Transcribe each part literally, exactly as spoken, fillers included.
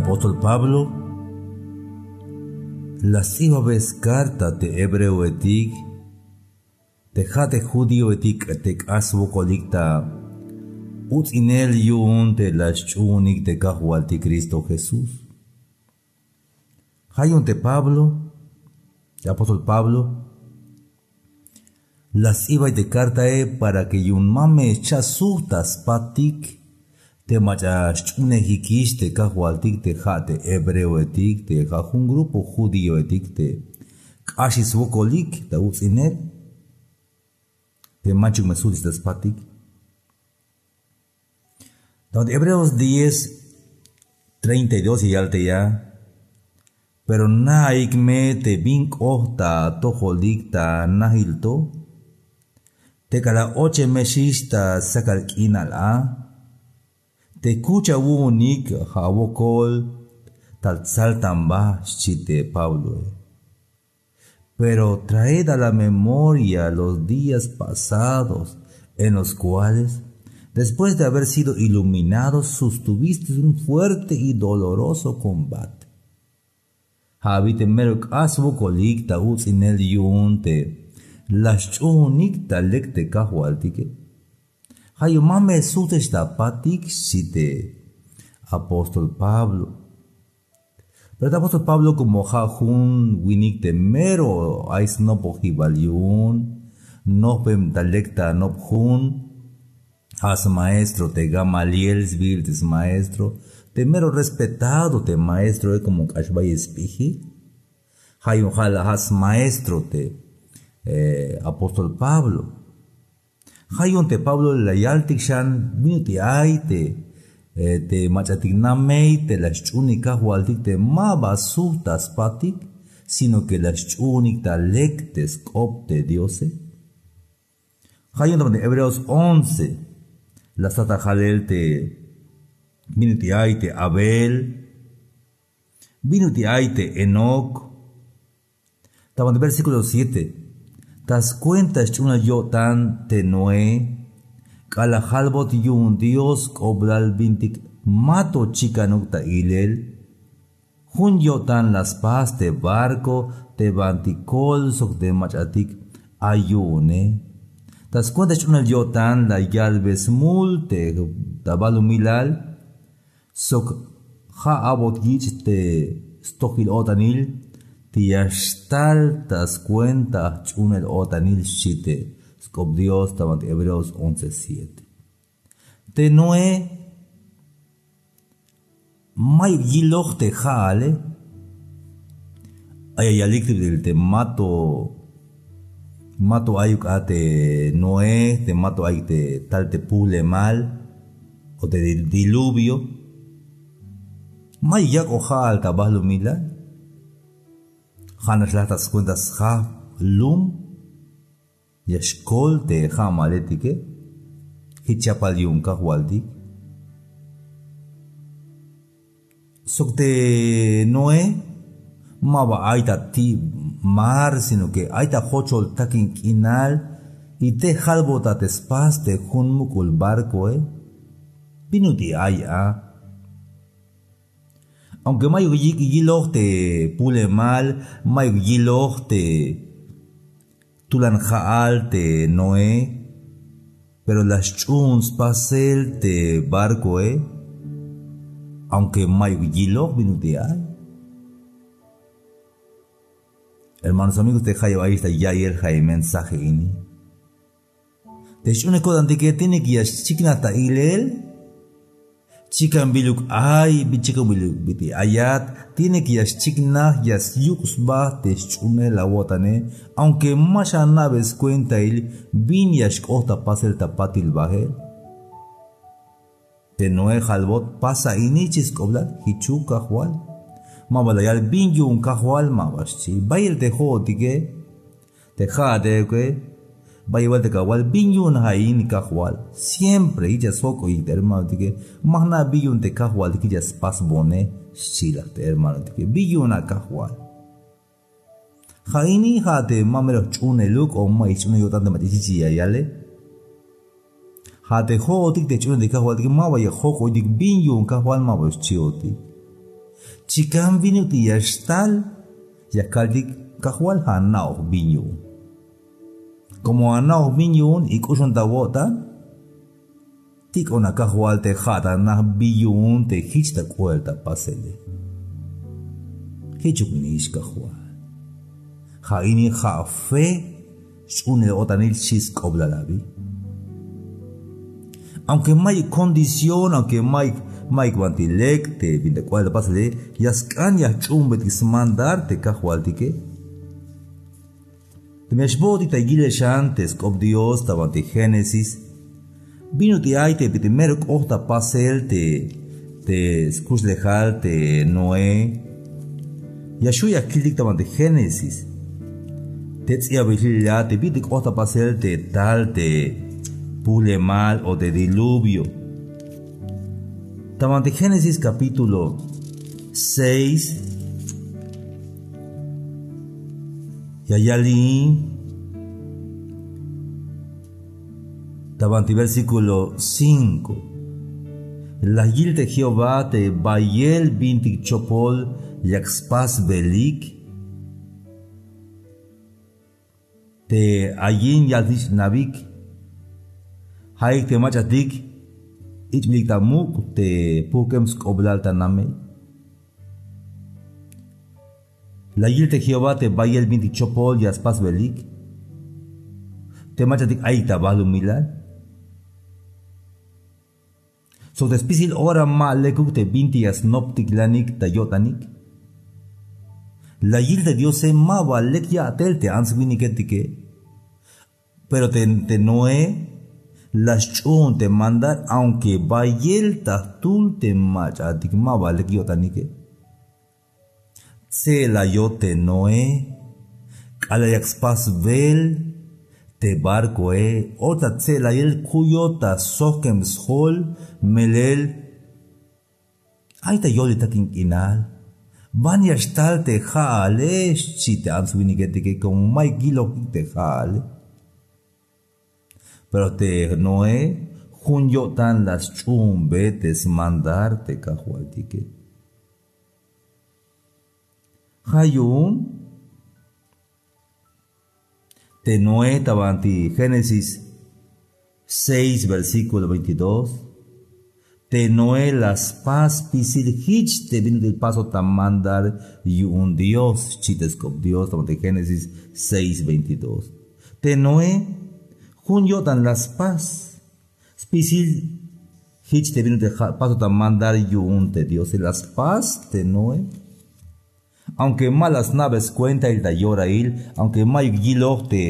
Apóstol Pablo la sts'ibabey skarta te hebreoetik, te ja' te judíoetik te k'ax swokolik ta uts'inel yu'un te la sch'uunik te Kajwaltik Cristo Jesús. Ja' yu'un te Pablo, te apóstol Pablo, la sts'ibay te kartae para que yu'un ma me xcha' sujt' ta spatik te mach'a sch'uunejikix te Kajwaltik, te ja' te hebreoetik, te ja' jun grupo judíoetik te k'axix swokolik ta uts'inel, te manchuk me sujt'ix ta spatik. Ta Hebreos diez, treinta y dos ya yal te ya: Pero naik me te bin k'ot ta atojolik ta najil to, te k'alal ochemexix ta sakal k'inal a, te kuch awu'unik ja' awokol tal tsaltanba, xchi te Pabloe. Pero traed a la memoria los días pasados en los cuales, después de haber sido iluminados, sostuvisteis un fuerte y doloroso combate. Ja' abi te mero k'ax swokolik ta uts'inel yu'un te la sch'uunik ta lek te Kajwaltike. Ja' yu'un ma me sujt'ex ta patik, xchi te apóstol Pablo. Pero te apóstol Pablo como ja' jun winik te mero ay snopojibal yu'un, nojpem ta lek ta nop jun, ja' smaestro te Gamaliel sbiil te smaestro, te mero respetado te maestroe, como k'ax bayel sp'ijil. Ja' yu'un ja' la ja' smaestro te eh, apóstol Pablo. Ja' yu'un te Pablo la yaltik xan bin ut'il ay te, eh, te mach'atik namey te la sch'uunik Kajwaltik te maba sujt' ta spatik, sino que la sch'uunik ta lek te sk'op te Diose. Ja' yu'un ta Hebreos once la stat ta jalel te bin ut'il ay te Abel, bin ut'il ay te Enoc. Ta banti versículo siete: Ta skuenta sch'uunel yo'tan te Noé, k'alal jalbot yu'un Dios sk'oblal bintik mato chikanuk ta ilel, jun yo'tan la spas te barco te banti kol sok te mach'atik ay yu'une. Ta skuenta sch'uunel yo'tan la yalbe smul te ta balumilal, sok ja' a'bot yich' te stojil o'tanil te ya xtal ta skuenta jch'uunel o'tanil, xchi te sk'op Dios ta banti Hebreos once siete. Te Noé mayuk yiloj te ja'ale. Ay ya yalik te mato, mato ayuk a te Noé, te mato ayuk te tal te pujlemal o te dil-, diluvio. Mayuk yak'oj ja'al ta balumilal. Ja'nax laj ta skuenta sjajp lum ya xkol te ja'maletike. Jich chapal yu'un Kajwaltik. Sok te Noé maba ay ta ti' mar, sino que ay ta jochol takin k'inal, y te jalbot a te spas te jun muk'ul barcoe. Bin ut'il ay a. Aunque mayuk yik' yiloj te pulemal, mayuk yiloj te tulan ja'al te Noé, pero la sch'uun spasel te barcoe, aunque mayuk yiloj bin ut'il ay. Hermanos, amigos, te jayeb ayix ta ya'iyel ja' mensaje ini. Te sch'uunel ko'tantike tiene que ya xchiknaj ta ilel. Chikan biluk ay, bi-, chikan biluk bit'il ayat, tiene que ya xchiknaj, ya syuk' sba te sch'uunel awo'tane, aunque ma xana'be skuentail bin ya xk'ot ta pasel ta patil bael. Te Noé jalbot, pasa ini, xchi sk'oblal. Jichuk, Kajwal. Maba la yal bin yu'un Kajwal, maba xchi. Bayel te jo'otike, te ja'at euke, bayel buelta kawal bin yu'un ja' ini Kajwal. Siempre jich ya sjok'oyik te hermanotike. Ma jna' bin yu'un te Kajwaltik jich ya spasbone, xchi la te hermanotike. Bin yu'un a Kajwal. Ja' ini ja' te ma mero jch'uuneluk o ma jch'uunel yo'tan te mach'a jich ya yale. Ja' te jo'otik te jch'uunel te Kajwaltike maba ya jok'oytik bin yu'un Kajwal, maba xchiotik. Chikan bin ut'il ya xtal, ya kaltik: Kajwal, ja' ana'oj bin yu'un. Como ana'oj bin yu'un y k'uxon ta awo'tan, tik'on a Kajwal te ja' ta ana' bin yu'un te jich ta k'oel ta pasele. Jichuk nix Kajwal. Ja' ini ja' fe, xch'uunel o'tanil, xchi sk'oblal abi. Aunque mayuk condición, aunque mayuk, mayuk banti lek te bin ta k'oel ta pasele, ya sk'an ya jch'uunbetik smandar te Kajwaltike. Teme ya xbootik ta yilel xan te sk'op Dios ta banti Génesis, bin ut'il ay te bit'il mero k'ot ta pasel te, te skuxlejal te Noé. Ya xju' ya kiltik ta banti Génesis. Te ts'ibabil jilel a te bit'il k'ot ta pasel te tal te pulemal o te diluvio. Ta banti Génesis capítulo seis, ya yal ini ta banti versículo cinco. La yil te Jehová te bayel bintik chopol yak spasbelik. Te ayin yal jich nabik. Ja'ik te mach'atik ich'bilik ta muk' te pujk'em sk'oblal ta namey. La yil te Jehová te bayel bintik chopol ya spasbelik te mach'atik ayik ta balumilal. Sok te spisil ora ma lekuk te bintik ya snoptiklanik ta yo'tanik. La yil te Diose ma ba lek ya'tel te ants winiketike. Pero te, te Noé la sch'uun te mandar, aunque bayel ta jtul te mach'atik ma ba lek yo'tanike. Tse'layot te Noé, k'alal yak spasbel te barcoe, o ta tse'layel kuyot ta sojkem sjol, melel ay ta yolil takin k'inal. Ban ya xtal te ja'ale, xchi te ants winiketike, como mayuk yilojik te ja'ale. Pero te Noé jun yo'tan la sch'uunbe te smandar te Kajwaltike. Ja' yu'un te Noé ta banti Génesis seis versículo veintidós. Te Noé la spas spisil jich te bin ut'il pasot ta mandar yu'un Dios, xchi te sk'op Dios ta banti Génesis seis veintidós. Te Noé jun yo'tan la spas spisil jich te bin ut'il ja' pasot ta mandar yu'un te Diose, la spas te Noé. Aunque ma la sna'be skuentail ta yorail, aunque mayuk yiloj te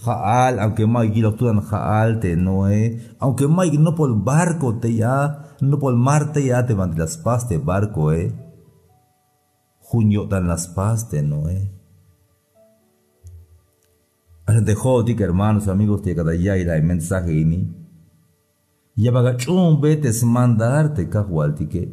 ja'al, aunque mayuk yiloj tulan ja'al te Noé, aunque mayuk nopol barco tey a, nopol mar tey a te banti la spas te barcoe. Jun yo'tan la spas te Noé. Axan te jo'otik hermanos, amigos, te yakat ta ya'iyel a mensaje ini, ya bal ach'uunbe te smandar te Kajwaltike.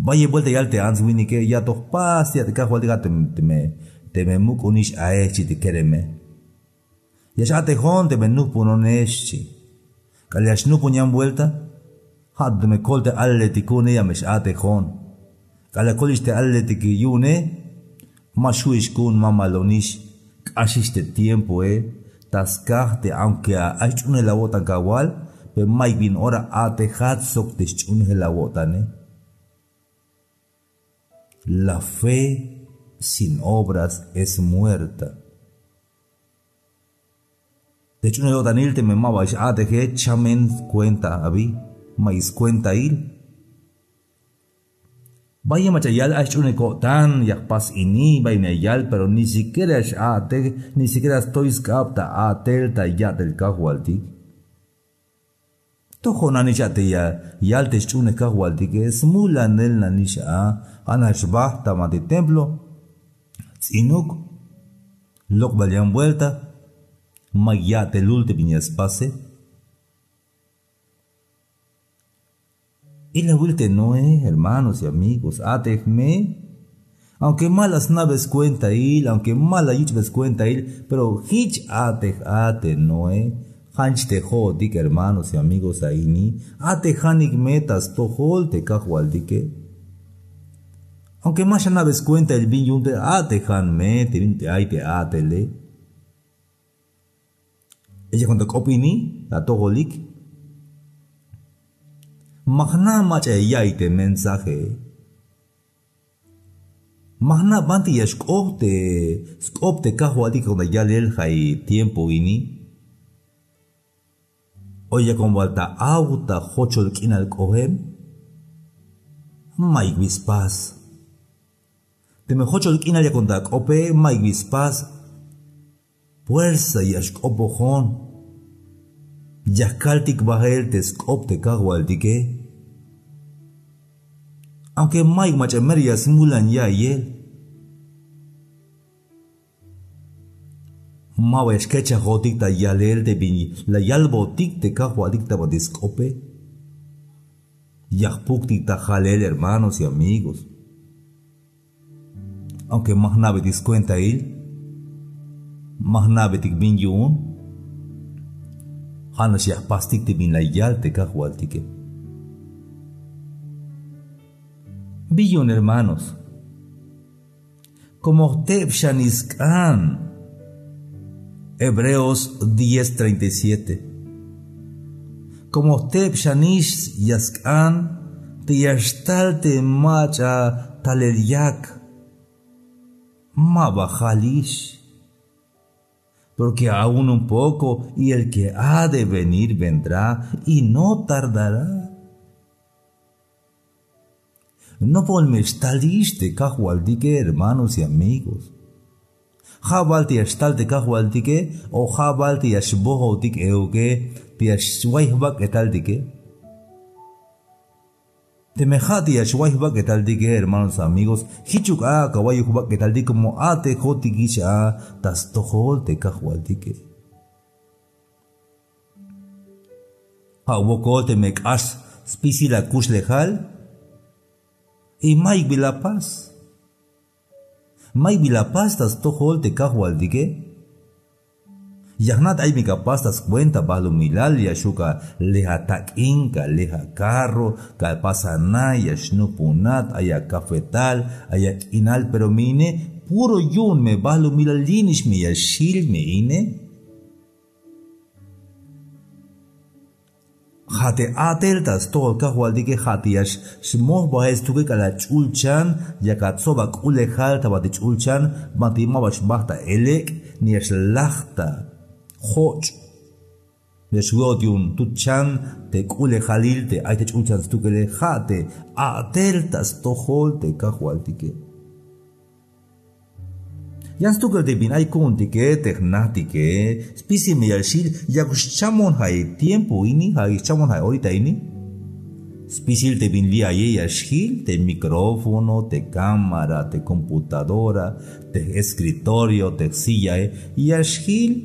Bayel buelta yal te ants winike: Ya to jpas ya te Kajwaltik a, teme, teme muk'onix ae, xchi te kereme. Ya x-a'tejon teme nujpunonex, xchi. K'alal ya xnujpun yan buelta, ja' teme kol te alaletik ku'une ya me x-a'tejon. K'alal kolix te alaletik yu'une, ma xju'ix ku'un, mamalonix, k'axix te tiempoe, ta skaj te aunque ay xch'uunel awo'tan Kajwal, pero mayuk bin ora a'tejat sok te xch'uunel awo'tane. La fe sin obras es muerta. Te xch'uunel o'tanil teme ma ba x-a'teje, chamen skuenta abi, mayuk skuentail. Bayel mach'a yal ay xch'uunel ko'tan, ya jpas ini, bayel me ya yal, pero ni siquiera x-a'tej, ni siquiera stoy sk'ab ta a'tel ta ya'tel Kajwaltik. Tojon nanix a te ya yal te xch'uunel Kajwaltike, smulanel nanix a, ja' nax bajt ta banti templo, ts'inuk, lok'bal yan buelta, mayuk ya'telul te bin ya spase. Ilawil te Noé, hermanos y amigos, a'tej me. Aunque ma la sna'be skuentail, aunque ma la yich'be skuentail, pero jich a'tej a te Noé. Ja' nix te jo'otik hermanos y amigos a ini, a'tejanik me ta stojol te Kajwaltike. Aunque ma xanabe skuentail bin yu'un te a'tejan me te bin te ay te a'tele. Yakon ta k'op ini ta atojolik, ma jna' mach'a ya ya'iy te mensaje. Ma jna' banti ya xk'ot te sk'op te Kajwaltik yakon ta yalel ja'i tiempo ini. O yakon bal ta aw ta jochol k'inal k'oem. Mayuk bi spas. Teme jochol k'inal yakon ta k'ope, mayuk bi spas. Puersa ya xk'opojon. Ya kaltik bael te sk'op te Kajwaltike. Aunque mayuk mach'a mero ya smulan ya'iyel. Ma ba ya xkechajotik ta yalel te bin la yalbotik te Kajwaltik ta banti sk'ope. Ya jpuktik ta jalel, hermanos y amigos. Aunque ma jna'betik skuentail, ma jna'betik bin yu'un, ja'nax ya jpastik te bin la yal te Kajwaltike. Bin yu'un, hermanos, como jteb xanix sk'an. Hebreos diez treinta y siete. Como jteb xanix ya sk'an te ya xtal te mach'a talel yak. Ma ba jalix. Porque aún un poco, y el que ha de venir vendrá y no tardará. Nopol me xtalix te Kajwaltike, hermanos y amigos. Ja' bal te ya xtal te Kajwaltike, o ja' bal te ya xbojotik euke, te ya xway jbak'etaltike. Teme ja' te ya xway jbak'etaltike, hermanos, amigos, jichuk a ak'a wayuk jbak'etaltik, como a'tejotikix a ta stojol te Kajwaltike. Ja' wokol teme k'ax spisil akuxlejal, y mayuk bi la apas. Mayuk bi la apas ta stojol te Kajwaltike. Ya jna' te ay me ka apas ta scuenta balumilal, ya xju' ka le' atak'in, ka le' acarro, ka apas ana, ya xnupunat, ay acafetal, ay ak'inal, pero me ine puro yu'un me balumilal, yinix me ya xjil me ine. Ja' te a'tel ta stojol Kajwaltike, ja' te ya xmoj bael stukel k'alal ch'ulchan, yak atsob ak'ulejal ta banti ch'ulchan, banti ma ba xbajt ta elek', ni ya xlaj ta joch'. Ya xwe'ot yu'un tut chan te k'ulejalil te ay te ch'ulchan stukele, ja' te a'tel ta stojol te Kajwaltike. Yan stukel te bin ay ku'untike, te jnajtike, spisil me ya xjil, yak xchamon ja'i tiempo ini, ja' xchamon ja'i orita ini. Spisil te bin li' aye ya xjil, te micrófono, te cámara, te computadora, te escritorio, te sillae, ya xjil.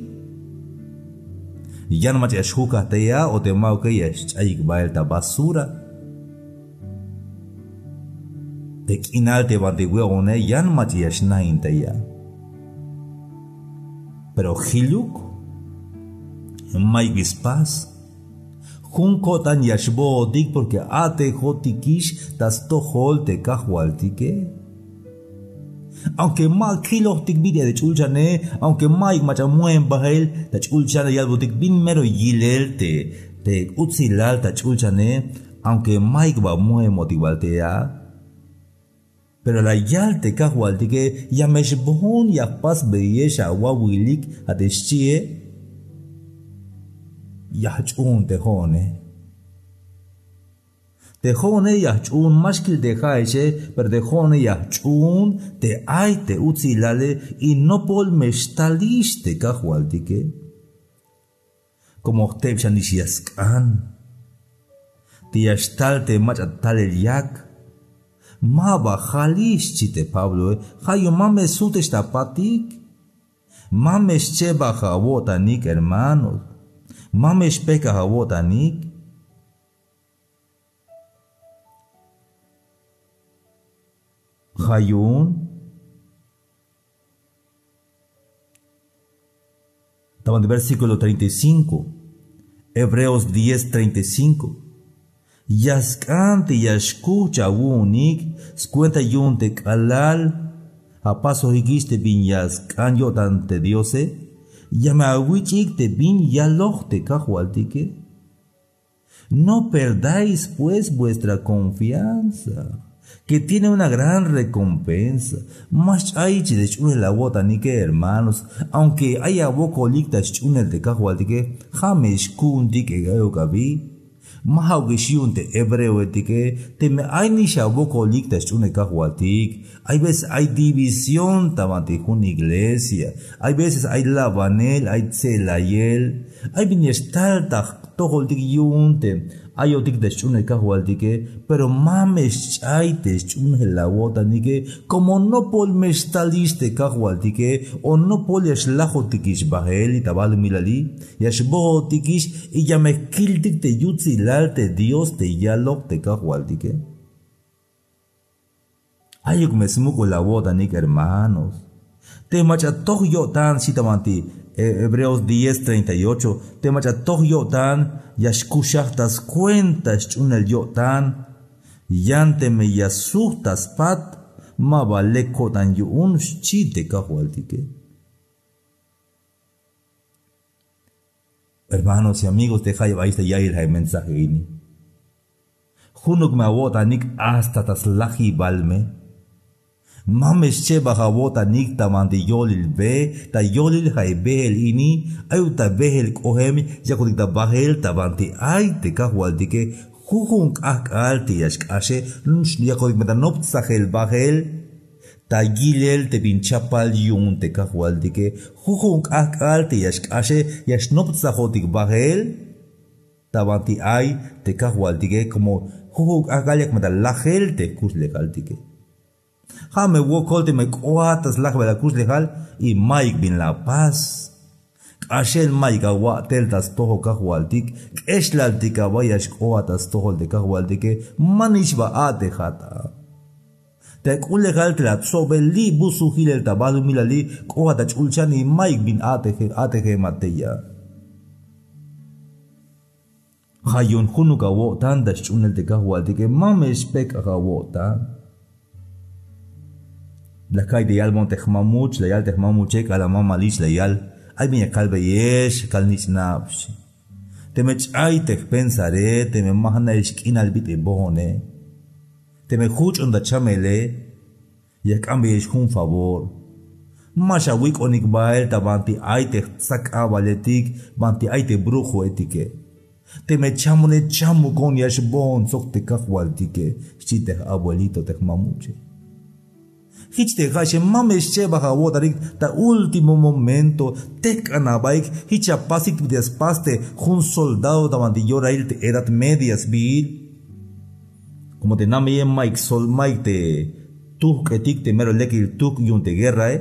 Yan mach'a ya xjukaj tey a, o te ma'uke ya xch'ayik bael ta basura. Te k'inal te banti we'one yan mach'a ya xnain tey a. Pero jiluk, mayuk bi spas. Jun ko'tan ya xbootik porque a'tejotikix ta stojol te Kajwaltike. Aunque ma kilojtik bit'il te ch'ulchane, aunque mayuk mach'a moem bael ta ch'ulchane, yalbotik bin mero yilel te, te utsilal ta ch'ulchane, aunque mayuk ba moemotik bal tey a. Pero la yal te Kajwaltike, ya me xboon ya jpasbeyex awawilik, a te xchie. Ya jch'uun te jo'one. Te jo'one ya jch'uun, ma xkil te ja'exe, pero te jo'one ya jch'uun te ay te utsilale, y nopol me xtalix te Kajwaltike. Como jteb xanix ya sk'an te ya xtal te mach'a talel yak. Ma ba jalix, xchi te Pabloe, ja' yu'un ma me sujtex ta patik. Ma me xchebaj awo'tanik, hermanos. Ma me xpejk'aj awo'tanik. Ja' yu'un ta banti versículo treinta y cinco, Hebreos diez treinta y cinco. Ya sk'an te ya xkujch awu'unik skuenta yu'un te k'alal apasojikix te bin ya sk'an yo'tan te Diose. Ya me awich'ik te bin yaloj te Kajwaltike. No perdáis pues vuestra confianza, que tiene una gran recompensa. Ma xch'ay te xch'uunel awo'tanike, hermanos. Aunque ay awokolik ta xch'uunel te Kajwaltike, ja' me xku'untik ayuk abi. Ma ja'ukix yu'un te hebreoetike. Teme ay nix awokolik ta xch'uunel Kajwaltik, hay veces ay división ta banti jun iglesia. Hay veces ay labanel, ay tse'layel. Ay bin ya xtal ta jtojoltik yu'un te ayotik ta xch'uunel Kajwaltike, pero ma me xch'ay te xch'uunel awo'tanike. Como nopol me xtalix te Kajwaltike, o nopol ya xlajotikix bajel ta balumilali, ya xbojotikix y ya me kiltik te yutsilal te Dios te yaloj te Kajwaltike. Ayuk me smuk'ul awo'tanik, hermanos. Te mach'a toj yo'tan, xchi ta banti, eh, Hebreos diez treinta y ocho, te mach'a toj yo'tan ya xkuxaj ta skuenta xch'uunel yo'tan. Yan teme ya sujt ta spat, ma ba lek ko'tan yu'un, xchi te Kajwaltike. Hermanos y amigos, te jayeb ayix ta ya'iyel ja' mensaje ini. Junuk me awo'tanik hasta ta slajibal me. Ma me xchebaj awo'tanik ta banti yolil be, ta yolil ja' beel ini. Ayuk ta beel k'ojem yakotik ta bajel ta banti ay te Kajwaltike. Jujun k'ajk'al te ya xk'axe, yakotik me ta noptsajel bajel. Ta yilel te bin chapal yu'un te Kajwaltike. Jujun k'ajk'al te ya xk'axe, ya xnoptsajotik bajel ta banti ay te Kajwaltike, como jujun k'ajk'al yak me ta lajel te jkuxlejaltike. Ja' me wokol teme k'oat ta slajbel akuxlejal y mayuk bin la apas. K'axel mayuk awa'tel ta stojol Kajwaltik, k'exlaltik aba ya xk'oat ta stojol te Kajwaltike, ma nix ba a'tejat a. Te ak'ulejal te la atsobe li' busujilel ta balumilali, k'oat ta ch'ulchan y mayuk bin a'teje-, a'tejemat tey a. Ja' yu'un junuk awo'tan ta xch'uunel te Kajwaltike, ma me xpejk'aj awo'tan. La ka'iy te yalbon te jmamuch, la yal te jmamuche k'alal mamalix la yal. Ay bin ya kalbeyex, kal nich'nab, xchi. Teme ch'ay te jpensare, teme ma jna'ix k'inal bit'il bojone, teme juch'on ta chamele, ya jk'anbeyex jun favor. Ma xawik'onik bael ta banti ay te jtsak k'abaletik, banti ay te brujoetike. Teme chamone, chamukon ya xboon sok te Kajwaltike, xchi te j-abuelito te jmamuche. Jich te ja'exe, ma me xchebaj awo'tanik ta último momento, tejk'an abaik, jich apasik bit'il ya spas te jun soldado ta banti yorail te Edad Media sbiil. Como te nameye mayuk sol, mayuk te tujk'etik te mero lekil tujk' yu'un te guerrae.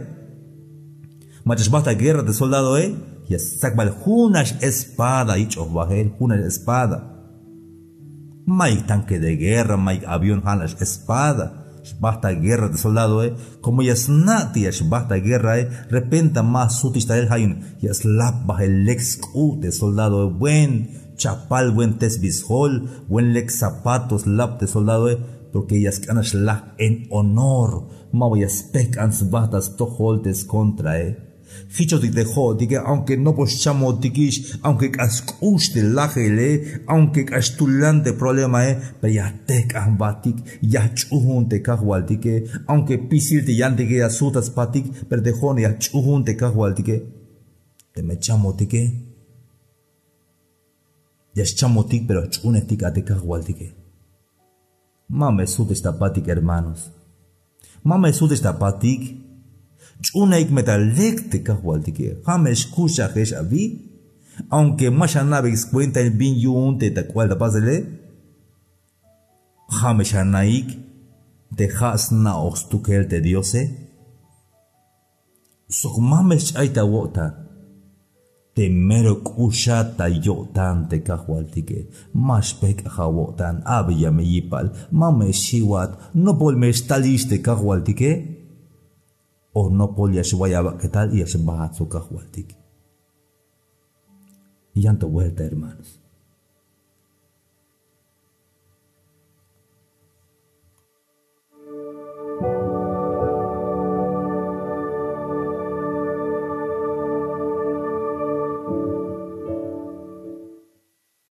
Mach'a xbajt ta guerra te soldadoe, ya stsak bael junax espada yich'oj bajel, junax espada. Mayuk tanque de guerra, mayuk avión, ja'nax espada. Xbajt ta guerra te soldadoe, como ya sna' te ya xbajt ta guerrae, repenta ma sutix talel, ja' yu'un ya slap bajel lek sk'u' te soldadoe, buen chapal, buen tesbil sjol, buen lek zapatos lap te soldadoe, porque ya sk'an nax laj en honor, ma ba ya spejk'an sba ta stojol te skontrae. Jichotik te jo'otike, aunque nopol xchamotikix, aunque k'ax sk'ux te lajele, aunque k'ax tulan te problemae, pero ya jtejk'an jbatik, ya jch'uun te Kajwaltike. Aunque pisil te yantike ya sujt ta spatik, pero te jo'one ya jch'uun te Kajwaltike. Teme chamotike, ya xchamotik, pero jch'uunejtik a te Kajwaltike. Ma me sujtex ta patik, hermanos. Ma me sujtex ta patik. Ch'uunaik me ta lek te Kajwaltike. Ja' me xkuxajex abi. Aunque ma xana'beik skuentail bin yu'un te ta k'ual ta pasele, ja' me xanaik te ja' sna'oj stukel te Diose. Sok ma me xch'ay ta awo'tan. Te mero k'uxat ta yo'tan te Kajwaltike. Ma xpejk'aj awo'tan, abeya me yipal, ma me xiwat, nopol me xtalix te Kajwaltike. O nopol ya xway abak'etal y ya xbajat sok Kajwaltik. Yan to vuelta, hermanos.